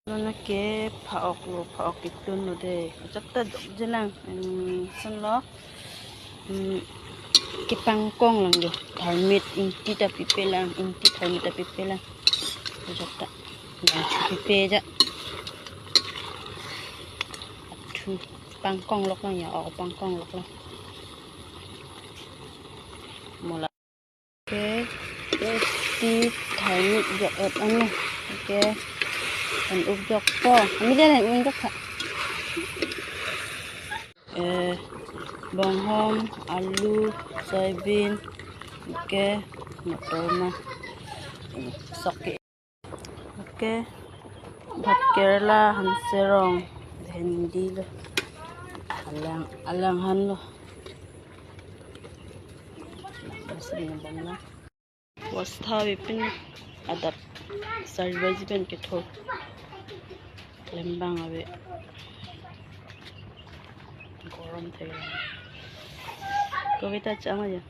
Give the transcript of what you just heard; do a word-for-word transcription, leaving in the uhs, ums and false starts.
Nona ke pha-ok lo, pha-ok ketun lo de. Ajak ta dok jelang. Hmm, sun lo. Hmm, kepangkong lang jo. Tharmit ingti ta pipe lang, ingti tharmit ta pipe lang. Ajak ta. Lang pipe ja. Athu pangkong lok lang ya, ok pangkong lok lang. Mola. Oke, ingti tharmit jok et ano. Oke, an up jok po. Ami dia lain un jok tha. Eh, bonghom, alu, soybean, oke, motor ma. Sok ke. Oke, bhat kerala, hanserong, bhendi lo. Alang, alang han lo. Basta bibin adap sari baji pen ketho. Klembang ave. Gorom thek. Kavita chama ya.